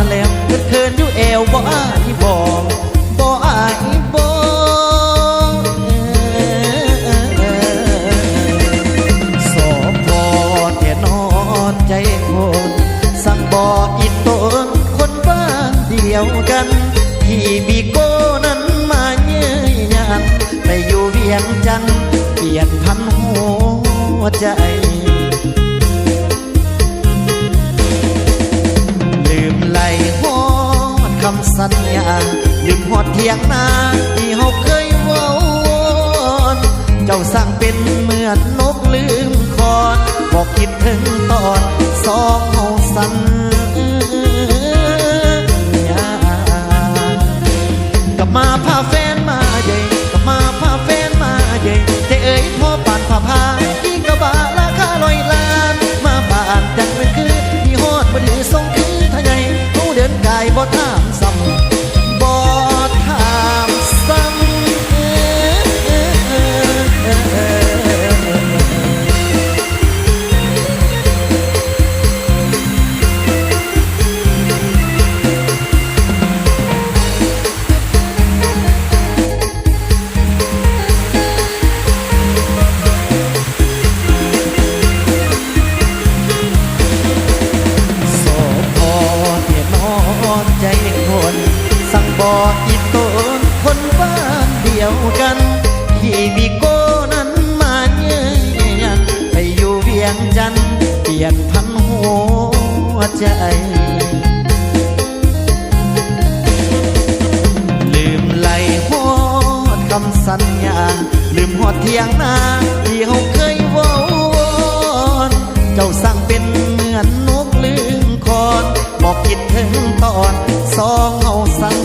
ແລ້ວ ເຂີນໆຢູ່ແອວ ບໍ່ອາຍບໍ ບໍ່ອາຍບໍ ສອບພໍແຕ່ນອນໃຈຄົນ ສັ່ງບອກອີ່ຕົນຄົນບ້ານດຽວກັນ ທີ່ບີໂກ້ນັ້ນມາເຍີ້ຍຢານ ໄປຢູ່ວຽງຈັນ ປ່ຽນພັນຫົວໃຈ. ລືມໄລ່ຮອດຄຳສັນຍາ ລືມຮອດຖຽງນາທີ່ເຮົາເຄີຍເວົ້າວອນ ເຈົ້າຊ່າງເປັນເໝືອນນົກລືມຄອນ ບໍ່ຄິດເຖິງຕອນສອງເຮົາສັນຍາ ກັບມາພາແຟນມາເດີ ກັບມາພາແຟນມາເດີ ເຈເອີຍ ພໍປານຟ້າຜ່າ ອີກກະບະລາຄາຮ້ອຍລ້ານ ມາບ້ານຈັກແມ່ນຄື ມີຮອດມື້ດີສົ່ງຄືທະໃຫຍ່ ເຮົາເດີນກາຍບໍ່ຖາມຊ້ຳ ບໍ່ຖາມຊ້ຳ. ສອບພໍແຕ່ນອນໃຈຄົນ ສັ່ງບອກອີ່ຕົນຄົນບ້ານດຽວກັນ ທີ່ບີໂກ້ນັ້ນມາເຍີ້ຍຢານ ໄປຢູ່ວຽງຈັນ ປ່ຽນພັນຫົວໃຈ. ລືມໄລ່ຮອດຄຳສັນຍາ ລືມຮອດຖຽງນາທີ່ເຮົາເຄີຍເວົ້າວອນ ເຈົ້າຊ່າງເປັນເໝືອນນົກລືມຄອນ ບໍ່ຄິດເຖິງຕອນສອງເຮົາສັນ